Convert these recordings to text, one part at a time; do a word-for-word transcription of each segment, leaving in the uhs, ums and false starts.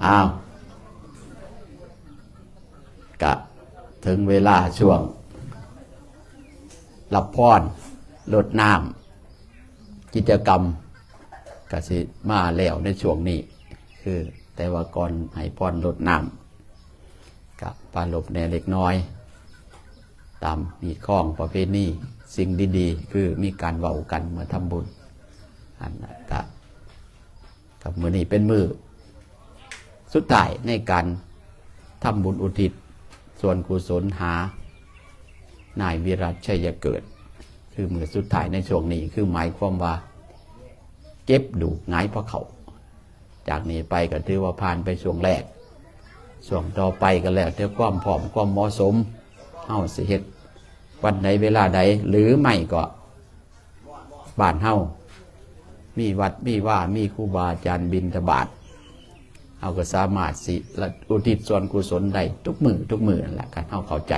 อ้าว กะถึงเวลาช่วงรับพรรดน้ำ กิจกรรมกะสิมาแล้วในช่วงนี้ คือแต่ว่าก่อนให้พรรดน้ำกะปรารภแหน่เล็กน้อย ตามฮีตคองประเพณี สิ่งดีๆ คือมีการเว้ากันเมื่อทำบุญ อันนั้นกะ กับมื้อนี้เป็นมื้อสุดท้ายในการทำบุญอุทิศส่วนกุศลหานายวิรัตชัยเกิด คือมื้อสุดท้ายในช่วงนี้ คือหมายความว่าเก็บดูกหงายพระเขา จากนี้ไปก็ถือว่าผ่านไปช่วงแรก ช่วงต่อไปก็แล้วแต่ความพร้อมความเหมาะสม เฮาสิเฮ็ดวันใดเวลาใด หรือไม่ก็ บ้านเฮามีวัดมีวา มีครูบาอาจารย์บิณฑบาต เฮาก็สามารถสิอุทิศส่วนกุศลได้ทุกมื้อทุกมื้อนั่นแหละ คันเฮาเข้าใจ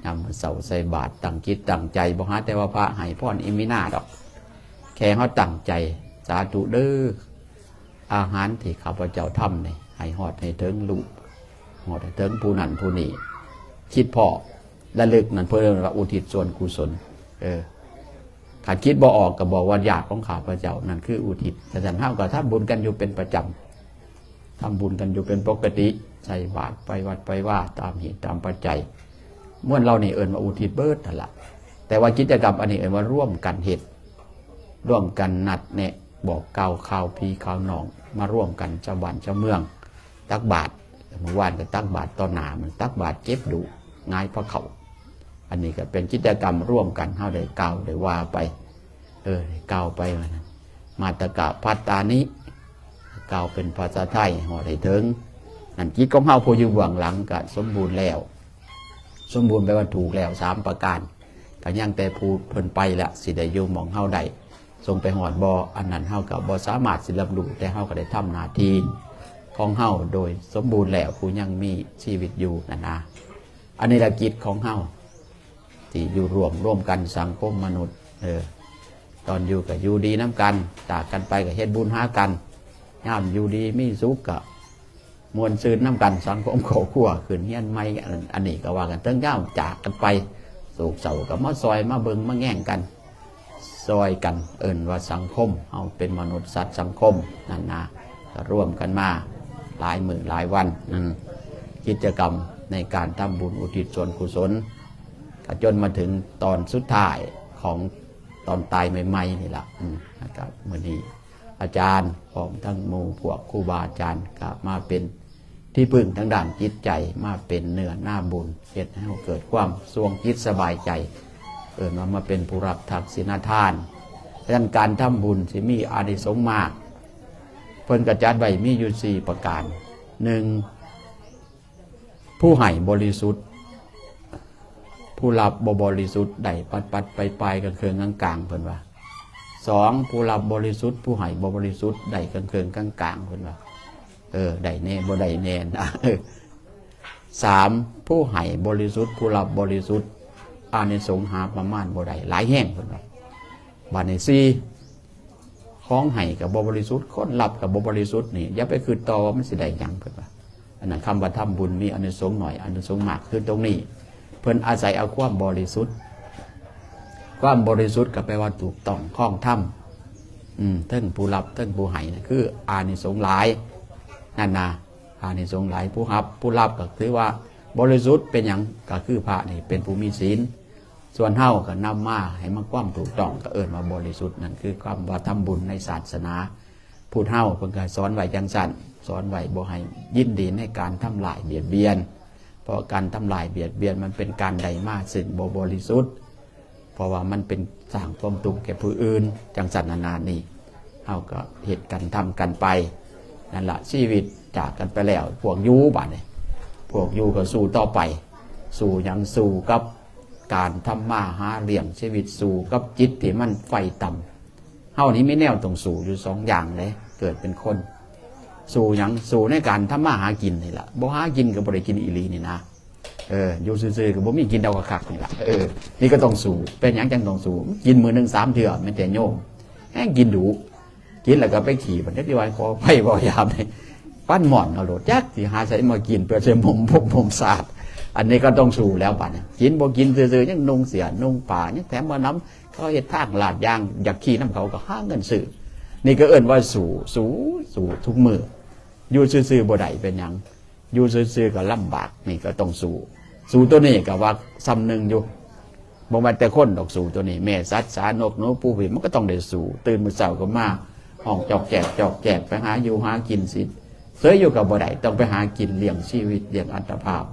ยามมื้อเช้าใส่บาตร ตั้งจิตตั้งใจ บ่หาแต่ว่าพระให้พรอีหยังดอก แค่เฮาตั้งใจ สาธุเด้อ อาหารที่ข้าพเจ้าทำนี่ ให้ฮอดให้ถึงลูก ฮอดให้ถึงผู้นั้นผู้นี้ คิดพ้อระลึกนั่นเพิ่นเอิ้นว่าอุทิศส่วนกุศล เออ คันคิดบ่ออกก็บอกว่าญาติของข้าพเจ้า นั่นคืออุทิศ ฉะนั้นเฮาก็ทำบุญกันอยู่เป็นประจำ ทำบุญกันอยู่เป็นปกติ ใส่บาตรไปวัดไปวาตามเหตุตามปัจจัย ม่วนเหล่านี้เอิ้นว่าอุทิศเบิดนั่นล่ะ แต่ว่ากิจกรรมอันนี้เอิ้นว่าร่วมกันเฮ็ด ร่วมกันนัดแนะบอกกล่าวข่าวพี่ข่าวน้อง มาร่วมกันชาวบ้านชาวเมือง ตักบาตร เมื่อวานก็ตักบาตรต่อหน้ามัน ตักบาตรเก็บดูกหงายพระเขา อันนี้ก็เป็นกิจกรรมร่วมกัน เฮาได้กล่าวได้ว่าไป เออ ได้กล่าวไปว่านั้น มาตะกะพัตตานิ กล่าวเป็นภาษาไทย ฮอดให้ถึง นั่นจิตของเฮาผู้อยู่เบื้องหลังก็สมบูรณ์แล้ว สมบูรณ์แปลว่าถูกแล้วสามประการ ก็ยังแต่ผู้เพิ่นไปละ สิได้อยู่หม่องเฮาได้ ส่งไปฮอดบ่ อันนั้นเฮาก็บ่สามารถสิรับรู้ แต่เฮาก็ได้ทำหน้าที่ของเฮาโดยสมบูรณ์แล้ว ผู้ยังมีชีวิตอยู่นั่นนะ อันนี้ละกิจของเฮา ที่อยู่ร่วม ร่วมกันสังคมมนุษย์ เออ ตอนอยู่ก็อยู่ดีนำกัน จากกันไปก็เฮ็ดบุญหากัน ยามอยู่ดีมีสุขก็ม่วนซื่นนำกัน สังคมครอบครัว ขึ้นเฮียนใหม่ อัน อันนี้ก็ว่ากัน ถึงยามจากกันไป โศกเศร้าก็มาซอยมาเบิ่งมาแยงกัน ซอยกัน เอิ้นว่าสังคม เฮาเป็นมนุษย์สัตว์สังคมนั่นนะ ก็ร่วมกันมาหลายมื้อหลายวัน อืม กิจกรรมในการทำบุญอุทิศส่วนกุศล ก็จนมาถึงตอนสุดท้ายของตอนตายใหม่ๆนี่ล่ะ อืม นะครับ มื้อนี้อาจารย์พร้อมทั้งหมู่พวกครูบาอาจารย์ก็มาเป็นที่พึ่งทางด้านจิตใจ มาเป็นเนื้อนาบุญ เฮ็ดให้เราเกิดความสว่างจิตสบายใจ เอิ้นว่ามาเป็นผู้รับทักษิณทาน ฉะนั้นการทำบุญสิมีอานิสงส์มาก เพิ่นก็จัดไว้มีอยู่สี่ประการ หนึ่ง ผู้ให้บริสุทธิ์ ผู้รับบ่บริสุทธิ์ ได้ปัดๆ ไปๆ กลางๆ กลางๆ เพิ่นว่า สอง ผู้รับบริสุทธิ์ ผู้ให้บ่บริสุทธิ์ ได้กลางๆ กลางๆ เพิ่นว่า เออ ได้แน่บ่ได้แน่นะ สาม ผู้ให้บริสุทธิ์ ผู้รับบริสุทธิ์ อานิสงส์หาประมาณบ่ได้ หลายแฮง เพิ่นว่า บาดนี้สี่ ของให้ก็บ่บริสุทธิ์ คนรับก็บ่บริสุทธิ์นี่ อย่าไปคิดต่อว่ามันสิได้หยัง เพิ่นว่า อันนั้นคำว่าทำบุญมีอานิสงส์น้อย อานิสงส์มาก คือตรงนี้ เพิ่นอาศัยเอาความบริสุทธิ์ ความบริสุทธิ์ก็แปลว่าถูกต้องครองธรรม อืม ทั้งผู้รับทั้งผู้ให้นะ คืออานิสงส์หลาย นั่นนะ อานิสงส์หลาย ผู้รับ ผู้รับก็ถือว่าบริสุทธิ์ เป็นหยัง ก็คือพระนี่เป็นผู้มีศีล ส่วนเฮาก็นำมาให้มันความถูกต้อง ก็เอิ้นว่าบริสุทธิ์ นั่นคือความว่าทำบุญในศาสนาพุทธเฮา เพิ่นก็สอนไว้จังซั่น สอนไว้บ่ให้ยินดีในการทำลายเบียดเบียน เพราะการทำลายเบียดเบียนมันเป็นการได้มาซึ่งบ่บริสุทธิ์ เพราะว่ามันเป็นสร้างความทุกข์แก่ผู้อื่น จังซั่นนานานี่ เฮาก็เฮ็ดกันทำกันไป นั่นละ ชีวิตจากกันไปแล้ว พวกอยู่บาดนี้ พวกอยู่ก็สู้ต่อไป สู้หยัง สู้กับการทำมาหาเลี้ยงชีวิต สู้กับจิตที่มันไฟต่ำ เฮานี่มีแนวต้องสู้อยู่สองอย่างเด้ เกิดเป็นคน สู้หยัง สู้ในการทำมาหากินนี่ล่ะ บ่หากินก็บ่ได้กินอีหลีนี่นะ เออ อยู่ซื่อๆก็บ่มีกิน เดาคักๆนี่ล่ะ เออ นี่ก็ต้องสู้ เป็นหยังจังต้องสู้ กินมื้อหนึ่งสามเทื่อ แม่นแต่โยม แฮงกินดุ กินแล้วก็ไปขี้ บัดนี้ที่ว่าขออภัยเว้ายามนี่ ฟันหม่อนเอาโลด จักสิหาใส่มากินเพื่อใส่หม่มผมผมสาด อันนี้ก็ต้องสู้แล้วบัดนี้ กินบ่กินซื่อๆ ยังนุ่งเสื้อนุ่งผ้า ยังแถมมาน้ำ เขาเฮ็ดทางลาดยาง อยากขี่น้ำเขาก็หาเงินซื้อ นี่ก็เอิ้นว่าสู้ สู้ สู้ทุกมื้อ อยู่ซื่อๆ บ่ได้เป็นหยัง อยู่ซื่อๆ ก็ลำบาก นี่ก็ต้องสู้ สู้ตัวนี้ก็ว่าส่ำหนึ่งอยู่ บ่แม่นแต่คนดอกสู้ตัวนี้ แม่สัตว์สานกหนูปูผีมันก็ต้องได้สู้ ตื่นมื้อเช้าก็มา ห้องจอกแจกจอกแจก ไปหาอยู่หากินสิ เสยอยู่ก็บ่ได้ ต้องไปหากินเลี้ยงชีวิต เลี้ยงอัตภาพ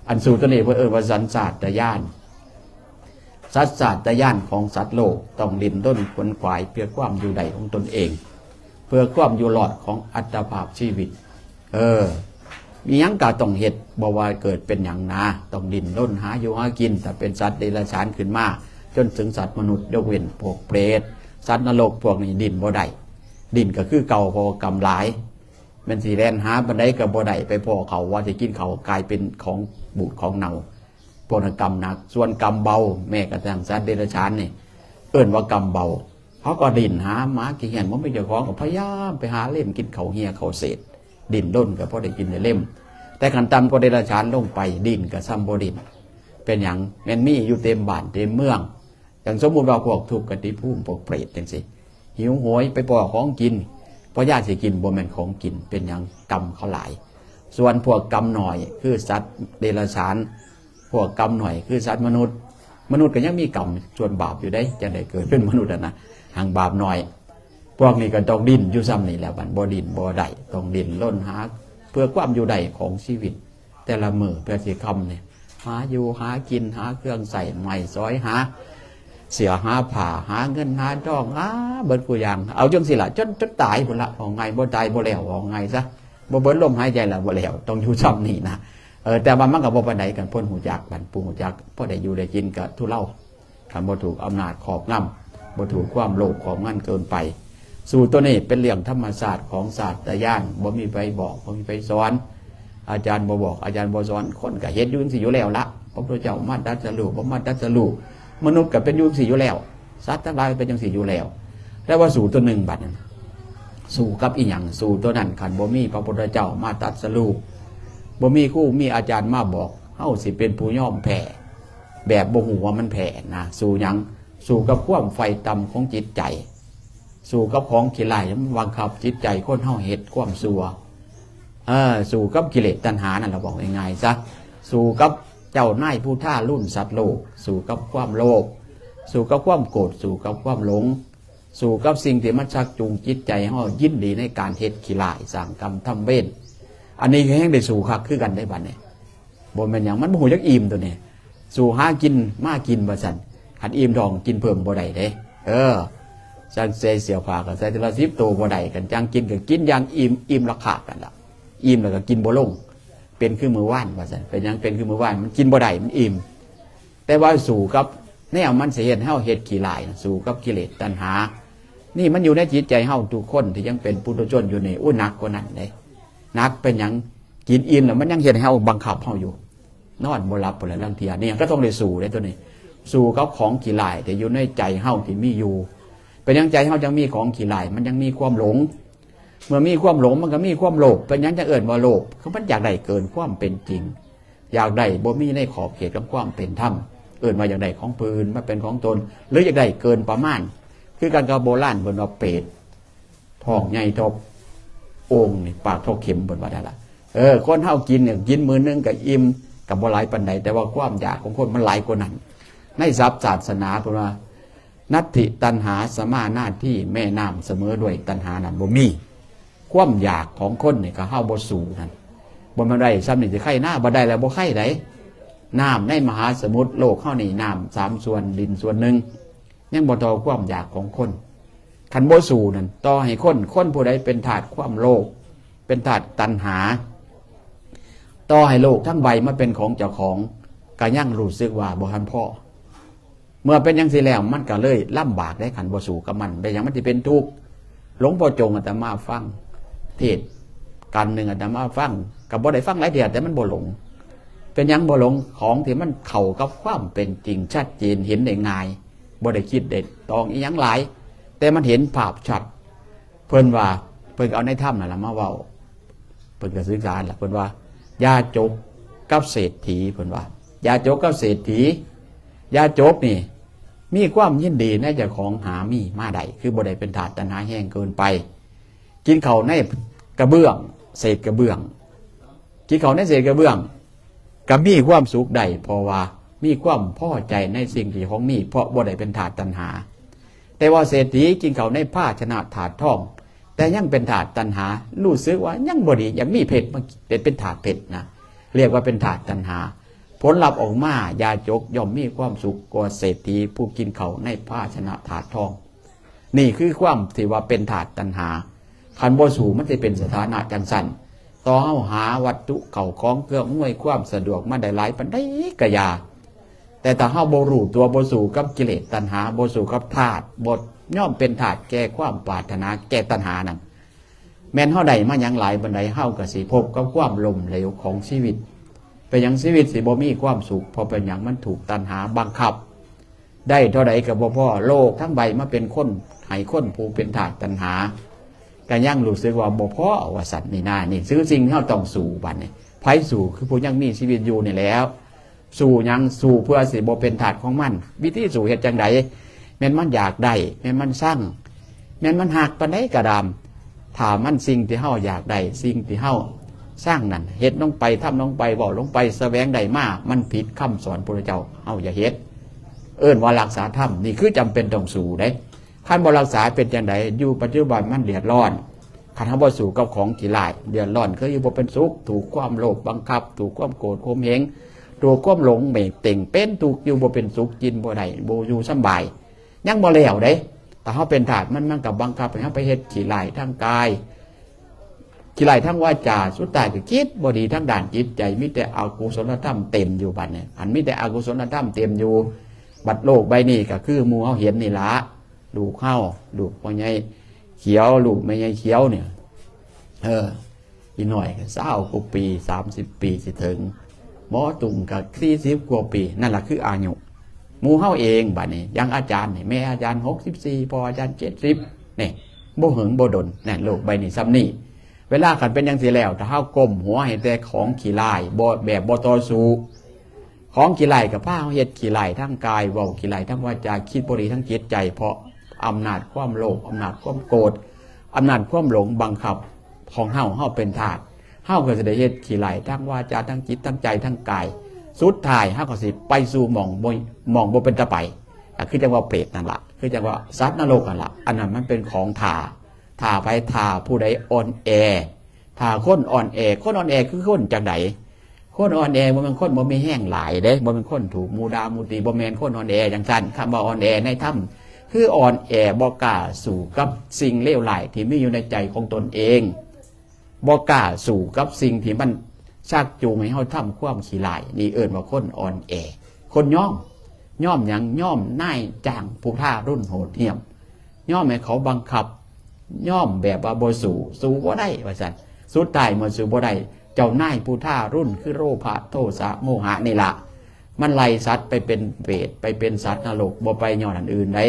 อันสู้ตัวนี้เพิ่นเอิ้นว่าสัญชาตญาณ สัญชาตญาณของสัตว์โลก ต้องดิ้นรนขวนขวายเพื่อความอยู่ได้ของตนเอง เพื่อความอยู่รอดของอัตภาพชีวิต เออ มีหยังก็ต้องเฮ็ด บ่ว่าเกิดเป็นหยังนะ ต้องดิ้นรนหาอยู่หากิน ถ้าเป็นสัตว์เดรัจฉานขึ้นมา จนถึงสัตว์มนุษย์ ยกเว้นพวกเปรต สัตว์นรกพวกนี้ดิ้นบ่ได้ ดิ้นก็คือเก่า เพราะว่ากรรมหลาย แม่นสิแล่นหาปานใดก็บ่ได้ ไปพ้อเขาว่าสิกินเขา กลายเป็นของบูดของเน่า พวกนั้นกรรมหนัก ส่วนกรรมเบา แม้กระทั่งสัตว์เดรัจฉานนี่ เอิ้นว่ากรรมเบา เขาก็ดิ้นหา หมาขี้เหี้ยนบ่มีเจ้าของ ก็พยายามไปหาเล่มกินเขาเหี่ยเขาเศษ ดิ้นรนก็พอได้กินได้เล่ม แต่คันต่ำกว่าเดรัจฉานลงไป ดิ้นก็ส่ำบ่ดิ้น เป็นหยัง แม่นมีอยู่เต็มบ้านเต็มเมือง อย่างสมมุติว่าพวกทุกขติภูมิ พวกเปรตจังซี่ หิวโหยไปพ้อของกิน พอยากสิกิน บ่แม่นของกิน เป็นหยัง กรรมเขาหลาย ส่วนพวกกรรมน้อย คือสัตว์เดรัจฉาน พวกกรรมน้อย คือสัตว์มนุษย์ มนุษย์ก็ยังมีกรรมส่วนบาปอยู่เด้ จั่งได้เกิดเป็นมนุษย์อะนะ หังบาปน้อย พวกนี้ก็ต้องดิ้นอยู่ส่ำนี่แหละ บัดบ่ดิ้นบ่ได้ ต้องดิ้นรนหา เพื่อความอยู่ได้ของชีวิต แต่ละมื้อเพื่อสิค่ำนี่ หาอยู่หากิน หาเครื่องใช้ไม้สอย หาเสื้อหาผ้า หาเงินหาทอง หาเบิดกู้อย่าง เอาจั่งซี้ล่ะ จน จนตายพุ้นละ เว้าง่าย บ่ตายบ่แล้ว เว้าง่ายซะ บ่เบิดลมหายใจแล้ว บ่แล้ว ต้องอยู่ส่ำนี่นะ เออ แต่ว่ามันก็บ่ปานใด คันผู้ฮู้จัก คันผู้ฮู้จัก พอได้อยู่ได้กินก็ทุเลา คันบ่ถูกอำนาจครอบงำ บ่ถูกความโลภครอบงำเกินไป สู้ตัวนี้เป็นเรื่องธรรมชาติของสัญชาตญาณ บ่มีไผบอก บ่มีไผสอน อาจารย์บ่บอก อาจารย์บ่สอน คนก็เฮ็ดอยู่จั่งซี้อยู่แล้วละ พระพุทธเจ้ามาตรัสรู้ บ่มาตรัสรู้ มนุษย์ก็เป็นอยู่จั่งซี้อยู่แล้ว สัตว์ทั้งหลายเป็นจั่งซี้อยู่แล้ว แต่ว่าสู้ตัวหนึ่งบัดนั้น สู้กับอีหยัง สู้ตัวนั้น คันบ่มีพระพุทธเจ้ามาตรัสรู้ บ่มีครูมีอาจารย์มาบอก เฮาสิเป็นผู้ยอมแพ้ แบบบ่ฮู้ว่ามันแพ้นะ สู้หยัง สู้กับความใฝ่ต่ำของจิตใจ สู้กับของขี้ร้าย มันบังคับจิตใจคนเฮาเฮ็ดความชั่ว เออ สู้กับกิเลสตัณหานั่นล่ะ เว้าง่ายๆซะ สู้กับเจ้านายผู้ทารุณสัตว์โลก สู้กับความโลภ สู้กับความโกรธ สู้กับความหลง สู้กับสิ่งที่มันชักจูงจิตใจเฮายินดีในการเฮ็ดขี้ร้าย สร้างกรรมทำเวร อันนี้ก็แฮ่งได้สู้คักคือกันเด้บัดนี้ บ่แม่นหยัง มันบ่ฮู้จักอิ่มตัวนี้ สู้หากินมากินว่าซั่น คันอิ่มท้องกินเพิ่มบ่ได้เด้ เออ จั่งใส่เสื้อผ้าก็ใส่ทีละสิบโตบ่ได้ คันจั่งกินก็กินอย่างอิ่ม อิ่มละคาบนั่นล่ะ อิ่มแล้วก็กินบ่ลง เป็นคือมื้อวานว่าซั่น เป็นหยังเป็นคือมื้อวาน มันกินบ่ได้ มันอิ่ม แต่ว่าสู้กับแนวมันสิเฮ็ดให้เฮาเฮ็ดขี้ร้ายนะ สู้กับกิเลสตัณหา นี่มันอยู่ในจิตใจเฮาทุกคนที่ยังเป็นปุถุชนอยู่นี่ อู้ หนักกว่านั้นเด้ หนักเป็นหยัง กินอิ่มแล้วมันยังเฮ็ดให้เฮาบังคับเฮาอยู่ นอนบ่หลับพุ้นแหละลางเทื่อ นี่ก็ต้องได้สู้เด้ตัวนี้ สู้กับของขี้ร้ายที่อยู่ในใจเฮาที่มีอยู่ เป็นหยังใจเฮาจั่งมีของขี้ร้าย มันยังมีความหลง เมื่อมีความหลงมันก็มีความโลภ เป็นหยังจั่งเอิ้นว่าโลภ คือมันอยากได้เกินความเป็นจริง อยากได้บ่มีในขอบเขตของความเป็นธรรม เอิ้นว่าอยากได้ของผู้อื่นมาเป็นของตน หรืออยากได้เกินประมาณ คือกันกับโบราณเพิ่นว่าเปรต ท้องใหญ่เท่าโอ่งนี่ ปากเท่าเข็มเพิ่นว่านั่นล่ะ เออ คนเฮากินเนี่ย กินมื้อหนึ่งก็อิ่ม ก็บ่หลายปานใด แต่ว่าความอยากของคนมันหลายกว่านั้น ในศัพท์ศาสนาเพิ่นว่า นัตถิตัณหาสมานาที แม่น้ำเสมอด้วยตัณหานั้นบ่มี ความอยากของคนนี่ก็เฮาบ่สู้นั่น บ่แม่นได้ส่ำนี่สิไคนา บ่ได้แล้วบ่ไคใด น้ำในมหาสมุทรโลกเฮานี่ น้ำสามส่วน ดินส่วนหนึ่ง ยังบ่เท่าความอยากของคน คันบ่สู้นั่น ต่อให้คน คนผู้ใดเป็นธาตุความโลภ เป็นธาตุตัณหา ต่อให้โลกทั้งใบมาเป็นของเจ้าของ ก็ยังรู้สึกว่าบ่ทันพอ เมื่อเป็นจั่งซี้แล้ว มันก็เลยลำบากเด้ คันบ่สู้กับมัน เป็นหยังมันสิเป็นทุกข์ หลวงพ่อจงอาตมาฟังเทศน์ กันหนึ่งอาตมาฟัง ก็บ่ได้ฟังหลายเทื่อ แต่มันบ่หลง เป็นหยังบ่หลง ของที่มันเข้ากับความเป็นจริงชัดเจน เห็นได้ง่าย บ่ได้คิดได้ตองอีหยังหลาย แต่มันเห็นภาพชัด เพิ่นว่า เพิ่นก็เอาในธรรมนั่นล่ะมาเว้า เพิ่นก็ศึกษาล่ะ เพิ่นว่า ยาจกกับเศรษฐี เพิ่นว่า ยาจกกับเศรษฐี ยาจกนี่ มีความยินดีในเจ้าของหามีมาได้ คือบ่ได้เป็นธาตุตัณหาแฮงเกินไป กินข้าวในกระเบื้อง เศษกระเบื้อง กินข้าวในเศษกระเบื้อง ก็มีความสุขได้ เพราะว่ามีความพอใจในสิ่งที่ของมี เพราะบ่ได้เป็นธาตุตัณหา แต่ว่าเศรษฐีกินข้าวในภาชนะธาตุทอง แต่ยังเป็นธาตุตัณหา รู้สึกว่ายังบ่ดี ยังมีเพชรมาเป็นธาตุเพชรนะ เรียกว่าเป็นธาตุตัณหา ผลลัพธ์ออกมา ยาจกย่อมมีความสุขกว่าเศรษฐีผู้กินข้าวในภาชนะธาตุทอง นี่คือความที่ว่าเป็นธาตุตัณหา คันบ่สู้มันสิเป็นสถานะจังซั่น ต่อเฮาหาวัตถุเข้าของเครื่องอำนวยความสะดวกมาได้หลายปานใดก็อย่า แต่ถ้าเฮาบ่รู้ตัว บ่สู้กับกิเลสตัณหา บ่สู้กับธาตุ บ่ยอมเป็นธาตุแก่ความปรารถนา แก่ตัณหานั่น แม่นเฮาได้มาหยังหลายปานใด เฮาก็สิพบกับความล้มเหลวของชีวิต เป็นหยังชีวิตสิบ่มีความสุข เพราะเป็นหยังมันถูกตัณหาบังคับ ได้เท่าใดก็บ่พอ โลกทั้งใบมาเป็นคน ให้คนผู้เป็นธาตุตัณหา ก็ยังรู้สึกว่าบ่พอ ว่าซั่นนี่นา นี่คือสิ่งที่เฮาต้องสู้บัดนี้ ไผสู้ คือผู้ยังมีชีวิตอยู่นี่แหล้ว สู้หยัง สู้เพื่อสิบ่เป็นธาตุของมัน วิธีสู้เฮ็ดจั่งใด แม่นมันอยากได้ แม่นมันซัง แม่นมันฮักปานใดก็ตาม ถ้ามันสิ่งที่เฮาอยากได้ สิ่งที่เฮาซังนั่น เฮ็ดลงไป ทำลงไป เว้าลงไป แสวงได้มา มันผิดคำสอนพระพุทธเจ้า เฮาอย่าเฮ็ด เอิ้นว่ารักษาธรรม นี่คือจำเป็นต้องสู้เด้ คันบ่รักษาเป็นจั่งใด อยู่ปัจจุบันมันเดือดร้อน คันเฮาบ่สู้กับของขี้ร้าย เดือดร้อน คืออยู่บ่เป็นสุข ถูกความโลภบังคับ ถูกความโกรธข่มเหง ถูกความหลงเมกเต่ง เป็นทุกข์ อยู่บ่เป็นสุข กินบ่ได้ บ่อยู่สำบาย ยังบ่แล้วเด้ ถ้าเฮาเป็นธาตุมัน มันก็บังคับให้เฮาไปเฮ็ดขี้ร้ายทางกาย ขี้ร้ายทางวาจา สุดท้ายก็คิดบ่ดีทางด้านจิตใจ มีแต่อกุศลธรรมเต็มอยู่บัดนี้ อันมีแต่อกุศลธรรมเต็มอยู่ บัดโลกใบนี้ก็คือหมู่เฮาเห็นนี่ละ ลูกเฮา ลูกพ่อใหญ่เขียว ลูกแม่ใหญ่เขียวเนี่ย เออ อีน้อยก็ซาวกว่าปี สามสิบปีสิถึง หมอตุ้มก็สี่สิบกว่าปี นั่นล่ะคืออายุ หมู่เฮาเองบัดนี้ อย่างอาจารย์นี่ แม่อาจารย์หกสิบสี่ พ่ออาจารย์เจ็ดสิบ นี่ บ่เหิงบ่ดน นั่น โลกใบนี้ส่ำนี้ เวลาคันเป็นจั่งซี้แล้ว ถ้าเฮาก้มหัวให้แต่ของขี้ร้าย บ่ แบบบ่ต่อสู้ ของขี้ร้ายก็พาเฮาเฮ็ดขี้ร้ายทางกาย เว้าขี้ร้ายทางวาจา คิดบ่ดีทางจิตใจ เพราะอำนาจความโลภ อำนาจความโกรธ อำนาจความหลงบังคับของเฮา เฮาเป็นธาตุ เฮาก็สิได้เฮ็ดขี้ร้ายทางวาจา ทางจิต ทางใจ ทางกาย สุดท้ายเฮาก็สิไปสู่หม่องบ่ หม่องบ่เป็นตาไป ก็คือจั่งว่าเปรตนั่นล่ะ คือจั่งว่าสัตว์นรกนั่นล่ะ อันนั้นมันเป็นของถ่า ถ่าไผ ถ่าผู้ใดอ่อนแอ ถ่าคนอ่อนแอ คนอ่อนแอคือคนจั่งใด คนอ่อนแอบ่แม่นคนบ่มีแฮงหลายเด้ บ่แม่นคนถูกหมู่ด่าหมู่ตี บ่แม่นคนอ่อนแอจั่งซั่น คำว่าอ่อนแอในธรรม คืออ่อนแอ บ่กล้าสู้กับสิ่งเลวร้ายที่มีอยู่ในใจของตนเอง บ่กล้าสู้กับสิ่งที่มันชักจูงให้เฮาทำความขี้ร้าย นี่เอิ้นว่าคนอ่อนแอ คนยอม ยอมหยัง ยอมนายจ้างผู้ทารุณโหดเหี้ยม ยอมให้เขาบังคับ ยอมแบบว่าบ่สู้ สู้บ่ได้ว่าซั่น สุดท้ายเมื่อสู้บ่ได้ เจ้านายผู้ทารุณคือโลภะ โทสะ โมหะนี่ล่ะ มันไล่สัตว์ไปเป็นเปรต ไปเป็นสัตว์นรก บ่ไปย้อนอันอื่นใด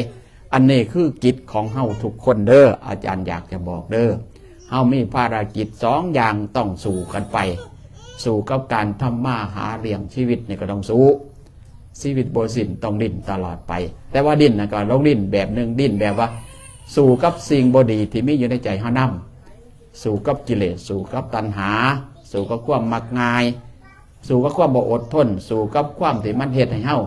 อันนี้คือกิจของเฮาทุกคนเด้อ อาจารย์อยากจะบอกเด้อ เฮามีภารกิจสองอย่างต้องสู้กันไป สู้กับการทำมาหาเลี้ยงชีวิตนี่ก็ต้องสู้ ชีวิตบ่สิ้นต้องดิ้นตลอดไป แต่ว่าดิ้นน่ะก็ลองดิ้นแบบหนึ่ง ดิ้นแบบว่า สู้กับสิ่งบ่ดีที่มีอยู่ในใจเฮานำ สู้กับกิเลส สู้กับตัณหา สู้กับความมักง่าย สู้กับความบ่อดทน สู้กับความที่มันเฮ็ดให้เฮา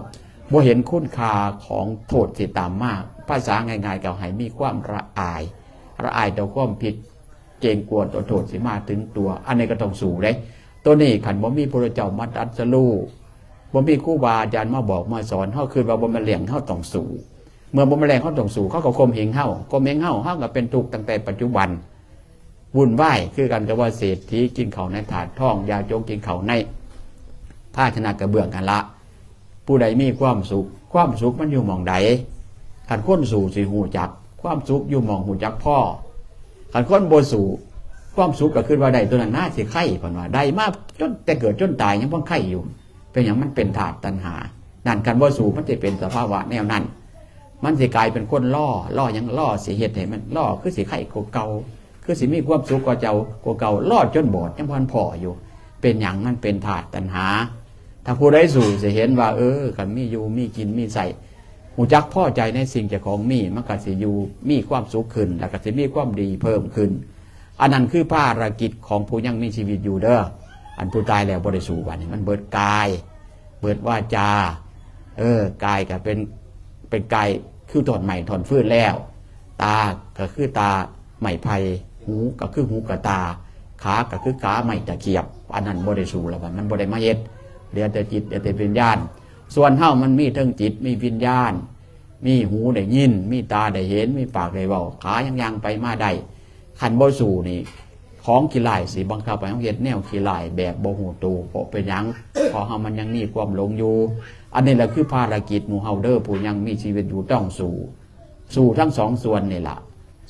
บ่เห็นคุณค่าของโทษที่ตามมา ภาษาง่ายๆ ก็ให้มีความละอาย ละอายต่อความผิด เกรงกลัวต่อโทษสิมาถึงตัว อันนี้ก็ต้องสู้เด้ ตัวนี้คันบ่มีพระเจ้ามาตรัสรู้ บ่มีครูบาอาจารย์มาบอกมาสอน เฮาคิดว่าบ่แม่นเรื่อง เฮาต้องสู้ เมื่อบ่แม่นเรื่อง เฮาต้องสู้ เขาก็ข่มเหงเฮา ข่มเหงเฮา เฮาก็เป็นทุกข์ตั้งแต่ปัจจุบัน วุ่นวายคือกันกับว่าเศรษฐีกินข้าวในถาดทอง ยาจกกินข้าวในภาชนะกระเบื้องหั่นละ ผู้ใดมีความสุข ความสุขมันอยู่หม่องใด คันคนสู้สิฮู้จัก ความสุขอยู่หม่องฮู้จักพอ คันคนบ่สู้ ความสุขก็คิดว่าได้ตัวนั้นนาสิไคร้ เพิ่นว่า ได้มาจนแต่เกิดจนตายยังบ่ไคร้อยู่ เป็นหยัง มันเป็นธาตุตัณหา นั่น คันบ่สู้มันสิเป็นสภาวะแนวนั้น มันสิกลายเป็นคนรอ รอหยัง รอสิเฮ็ดให้มัน รอคือสิไคร้กว่าเก่า คือสิมีความสุขกว่าเจ้ากว่าเก่า รอดจนบอดยังบ่ทันพ้ออยู่ เป็นหยัง มันเป็นธาตุตัณหา ถ้าผู้ใดสู้สิเห็นว่า เออ คันมีอยู่มีกินมีใช้ ฮู้จักพอใจในสิ่งเจ้าของมี มันก็สิอยู่มีความสุขขึ้น แล้วก็สิมีความดีเพิ่มขึ้น อันนั้นคือภารกิจของผู้ยังมีชีวิตอยู่เด้อ อันผู้ตายแล้วบ่ได้สู้ บัดนี้มันเบิดกาย เบิดวาจา เออ กายก็เป็น เป็นกายคือท่อนไม้ท่อนฟืนแล้ว ตาก็คือตาไม้ไผ่หูก็คือหูกะตา ขาก็คือขาไม้ตะเขียบ อันนั้นบ่ได้สู้แล้ว มันบ่ได้มาเฮ็ด เหลือแต่จิต เหลือแต่วิญญาณ ส่วนเฮามันมีทั้งจิต มีวิญญาณ มีหูได้ยิน มีตาได้เห็น มีปากได้เว้า ขายังย่างไปมาได้ คันบ่สู้นี่ ของขี้ร้ายสิบังคับให้เฮาเฮ็ดแนวขี้ร้ายแบบบ่ฮู้ตัว เพราะเป็นหยัง เพราะเฮามันยังมีความหลงอยู่ อันนี้แหละคือภารกิจหมู่เฮาเด้อ ผู้ยังมีชีวิตอยู่ต้องสู้ สู้ทั้งสองส่วนนี่ล่ะ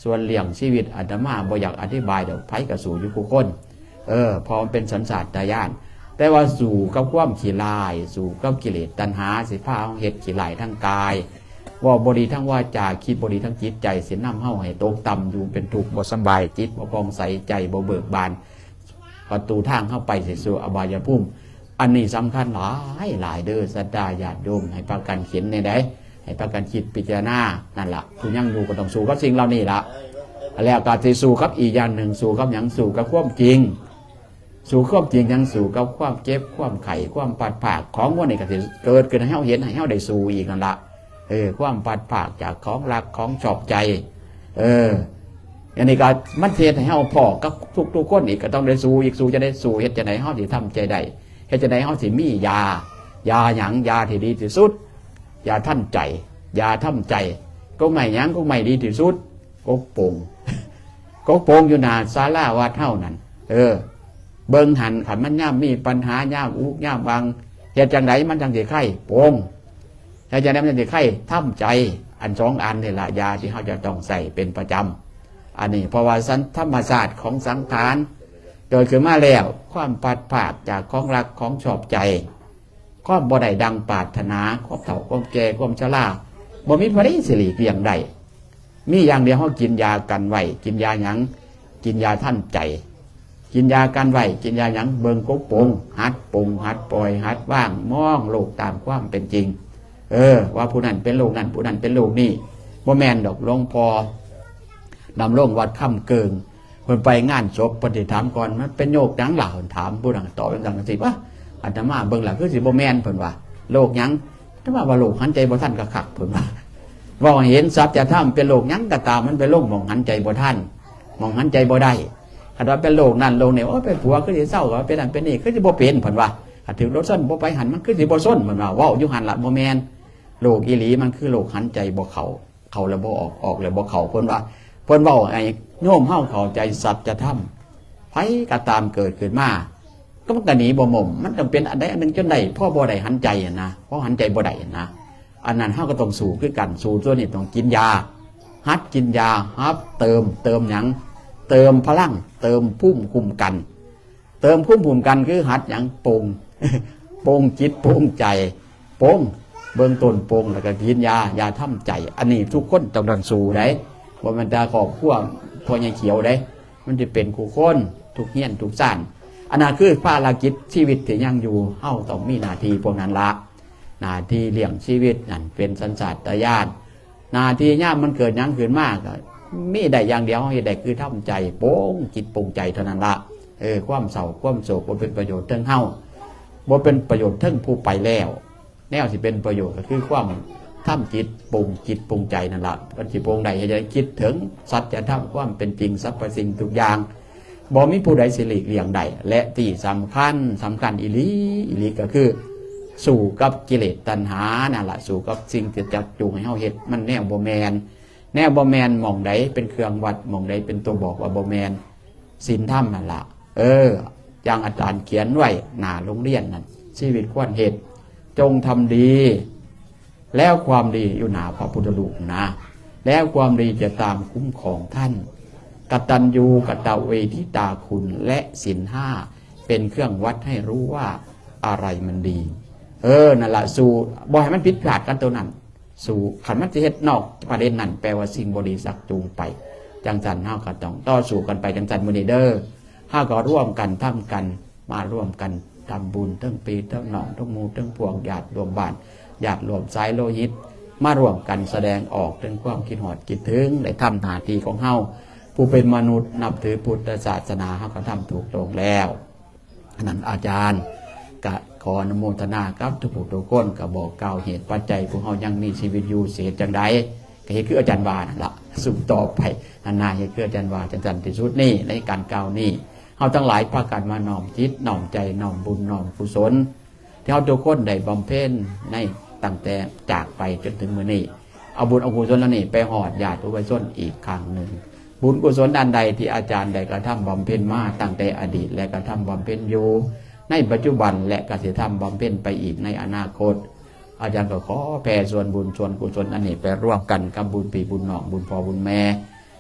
ส่วนเลี้ยงชีวิตอาตมาบ่อยากอธิบายดอก ไผก็สู้อยู่คู่คน เออ เพราะมันเป็นสัญชาตญาณ แต่ว่าสู้กับความขี้ร้าย สู้กับกิเลสตัณหา สิพาเฮาเฮ็ดขี้ร้ายทางกาย เว้าบ่ดีทางวาจา คิดบ่ดีทางจิตใจ สินำเฮาให้ตกต่ำอยู่เป็นทุกข์ บ่สำบาย จิตบ่ผ่องใส ใจบ่เบิกบาน ประตูทางเฮาไปสิสู่อบายภูมิ อันนี้สำคัญหลายหลายเด้อ ศรัทธาญาติโยม ให้พากันเห็นแนวใด ให้พากันคิดพิจารณา นั่นล่ะ ผู้ยังอยู่ก็ต้องสู้กับสิ่งเหล่านี้ล่ะ แล้วก็สิสู้กับอีกอย่างหนึ่ง สู้กับหยัง สู้กับความจริง สู้ความจริงหยัง สู้กับความเจ็บ ความไข้ ความพลัดพราก ของพวกนี้ก็สิเกิดขึ้นให้เฮาเห็น ให้เฮาได้สู้อีกนั่นล่ะ เออ ความพลัดพรากจากของรักของชอบใจ เออ อันนี้ก็มันสิเฮ็ดให้เฮาพ้อกับทุกๆคนอีก ก็ต้องได้สู้อีก สู้จั่งใด สู้เฮ็ดจั่งใดเฮาสิทำใจได้ เฮ็ดจั่งใดเฮาสิมียา ยาหยัง ยาที่ดีที่สุด ยาทันใจ ยาทำใจ กกไม้หยัง กกไม้ดีที่สุด กกโป่ง กกโป่งอยู่หน้าศาลาวัดเฮานั่น เออ เบิ่งหั่น คันมันยามมีปัญหา ยามอุกยามอัง เฮ็ดจั่งใดมันจั่งสิไค โป่ง เฮ็ดจั่งใดมันจั่งสิไค ทำใจ อันสองอันนี่ล่ะ ยาที่เฮาจะต้องใช้เป็นประจำ อันนี้เพราะว่าสัน ธรรมชาติของสังขาร เกิดขึ้นมาแล้ว ความพลัดพรากจากของรักของชอบใจ ความบ่ได้ดังปรารถนา ความเฒ่า ความแก่ ความชรา บ่มีผู้ใดสิหลีกเลี่ยงได้ มีอย่างเดียว เฮากินยากันไว้ กินยาหยัง กินยาทันใจ กินยากันไว้ กินยาหยัง เบิ่งกกโป่ง หัดปลง หัดปล่อย หัดวาง มองโลกตามความเป็นจริง เออ ว่าผู้นั้นเป็นโรคนั้น ผู้นั้นเป็นโรคนี้ บ่แม่นดอก หลวงพ่อดำรงวัดคำเกิง เพิ่นไปงานศพ เพิ่นสิถามก่อน มันเป็นโรคหยังล่ะ เพิ่นถาม ผู้นั้นตอบจั่งซี้ ว่า อาตมาเบิ่งแล้วคือสิบ่แม่น เพิ่นว่า โรคหยัง อาตมาว่าโรคหันใจบ่ทันคักๆ เพิ่นว่า เว้าให้เห็นสัจธรรม เป็นโรคหยังก็ตาม มันเป็นโรคหม่องหันใจบ่ทัน หม่องหันใจบ่ได้ คันว่าเป็นโรคนั่นโรคนี้ โอ้ย เป็นผัวคือสิเซา ก็เป็นนั่นเป็นนี่คือสิบ่เป็น เพิ่นว่า คันถืกรถชนบ่ไปหั้น มันคือสิบ่ชน เพิ่นว่า เว้าอยู่หั้นล่ะ บ่แม่น โรคอีหลีมันคือโรคหันใจบ่เข้า เข้าแล้วบ่ออก ออกแล้วบ่เข้า เพิ่นว่า เพิ่นเว้าให้โยมเฮาเข้าใจสัจธรรม ไผก็ตามเกิดขึ้นมา ก็มันก็หนีบ่หม่ม มันต้องเป็นอันใดอันหนึ่งจนได้ พอบ่ได้หันใจหั้นนะ พอหันใจบ่ได้หั้นนะ อันนั้นเฮาก็ต้องสู้คือกัน สู้ตัวนี้ต้องกินยา หัดกินยา หัดเติม เติมหยัง เติมพลัง เติมภูมิคุ้มกัน เติมภูมิคุ้มกันคือหัดหยัง ปลง ปลงจิตปลงใจ ปลง เบื้องต้นปลง แล้วก็กินยา ยาทำใจ อันนี้ทุกคนต้องได้สู้ได้ บ่แม่นแต่ครอบครัวพ่อใหญ่เขียวได้ มันสิเป็นคู่คน ทุกเฮือนทุกซ่าน อันนั้นคือภารกิจชีวิตที่ยังอยู่ เฮาต้องมีหน้าที่พวกนั้นละ หน้าที่เลี้ยงชีวิตนั่นเป็นสัญชาตญาณ หน้าที่ยามมันเกิดหยังขึ้นมาก็มีได้อย่างเดียว เฮาเฮ็ดได้คือทำใจ ปลงจิตปลงใจเท่านั้นละ เออ ความเศร้า ความโศก บ่เป็นประโยชน์เทิงเฮา บ่เป็นประโยชน์เทิงผู้ไปแล้ว แนวสิเป็นประโยชน์ก็คือความทำจิต ปลงจิตปลงใจนั่นละ มันสิปลงได้ เฮ็ดให้คิดถึงสัจธรรม ความเป็นจริง สรรพสิ่งทุกอย่าง บ่มีผู้ใดสิหลีกเลี่ยงได้ และที่สำคัญ สำคัญอีหลี อีหลีก็คือ สู้กับกิเลสตัณหานั่นละ สู้กับสิ่งที่จักจูงให้เฮาเฮ็ด มันแนวบ่แม่น แนวบ่แม่นหม่องใดเป็นเครื่องวัด หม่องใดเป็นตัวบอกว่าบ่แม่น ศีลธรรมนั่นละ เออ อย่างอาจารย์เขียนไว้หน้าโรงเรียนนั่น ชีวิตควรเหตุ จงทำดี แล้วความดีอยู่หน้าพระพุทธรูปนะ แล้วความดีจะตามคุ้มครองท่าน กตัญญูกตเวทิตาคุณ และศีลห้าเป็นเครื่องวัดให้รู้ว่าอะไรมันดี เออ นั่นละ สู้ บ่ให้มันผิดพลาดกันตัวนั้น สู้ คันมันสิเฮ็ดนอกประเด็นนั้น แปลว่าสิ่งบ่ดีชักจูงไป จังซั่นเฮาก็ต้องต่อสู้กันไปจังซั่นมื้อนี้เด้อ เฮาก็ร่วมกันทำกัน มาร่วมกันทำบุญ ทั้งพี่ทั้งน้อง ทั้งหมู่ทั้งพวก ญาติร่วมบ้าน ญาติร่วมสายโลหิต มาร่วมกันแสดงออกถึงความคิดฮอดคิดถึง ได้ทำหน้าที่ของเฮา ผู้เป็นมนุษย์นับถือพุทธศาสนา เฮาก็ทำถูกต้องแล้ว อันนั้นอาจารย์ก็ขออนุโมทนากับทุกผู้ทุกคน ก็บอกกล่าวเหตุปัจจัย พวกเฮายังมีชีวิตอยู่ สิเฮ็ดจั่งใด ก็เฮ็ดคืออาจารย์ว่านั่นล่ะ สืบต่อไป อันน่าเฮ็ดคืออาจารย์ว่า จังซั่นที่สุดนี้ ในการกล่าวนี้ เฮาทั้งหลายพากันมาน้อมจิต น้อมใจ น้อมบุญ น้อมกุศล ที่เฮาทุกคนได้บำเพ็ญในตั้งแต่จากไปจนถึงมื้อนี้ เอาบุญเอากุศลเหล่านี้ไปฮอดญาติผู้ไว้ชนอีกครั้งหนึ่ง บุญกุศลอันใดที่อาจารย์ได้กระทำบำเพ็ญมาตั้งแต่อดีต และกระทำบำเพ็ญอยู่ในปัจจุบัน และกสิทำบำเพ็ญไปอีกในอนาคต อาจารย์ก็ขอแผ่ส่วนบุญส่วนกุศลอันนี้ไปร่วมกันกับบุญพี่บุญน้อง บุญพ่อบุญแม่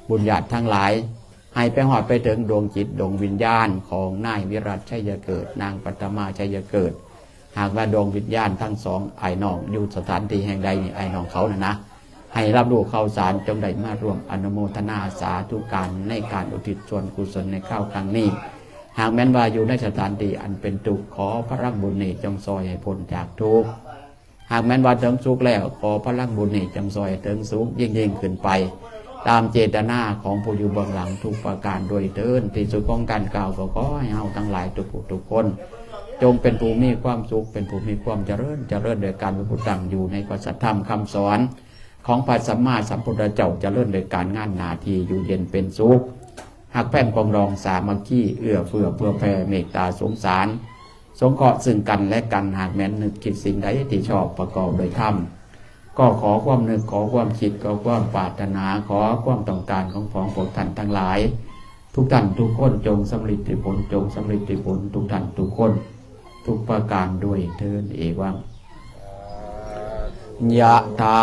บุญญาติทั้งหลาย ให้ไปฮอดไปถึงดวงจิตดวงวิญญาณของนายวิรัตชัยเกิด นางปัทมาชัยเกิด หากว่าดวงวิญญาณทั้งสองอ้ายน้องอยู่สถานที่แห่งใดนี่ อ้ายน้องเขาน่ะนะ ให้รับรู้ข่าวสาร จงได้มาร่วมอนุโมทนาสาธุการในการอุทิศส่วนกุศลในคราวครั้งนี้ หากแม้นว่าอยู่ในสถานที่อันเป็นทุกข์ ขอพลังบุญนี้จงซอยให้พ้นจากทุกข์ หากแม้นว่าถึงสุขแล้ว ขอพลังบุญนี้จงซอยให้ถึงสุขยิ่งๆขึ้นไป ตามเจตนาของผู้อยู่เบื้องหลังทุกประการด้วยเทอญ ที่สุดของการกล่าวก็ขอให้เฮาทั้งหลายทุกผู้ทุกคน จงเป็นผู้มีความสุข เป็นผู้มีความเจริญ เจริญโดยการเป็นผู้ตั้งอยู่ในพระสัทธรรมคำสอนของพระสัมมาสัมพุทธเจ้า เจริญโดยการงานหน้าที่ อยู่เย็นเป็นสุข ฮักแพงปรองดองสามัคคี เอื้อเฟื้อเผื่อแผ่เมตตาสงสาร สงเคราะห์ซึ่งกันและกัน หากแม้นนึกคิดสิ่งใดที่ชอบประกอบโดยธรรม ก็ขอความนึก ขอความคิด ขอความปรารถนา ขอความต้องการของของพวกท่านทั้งหลาย ทุกท่านทุกคนจงสำเร็จด้วยผล จงสำเร็จด้วยผล ทุกท่านทุกคน ทุกประการด้วยเทอญ เอวัง ยะถา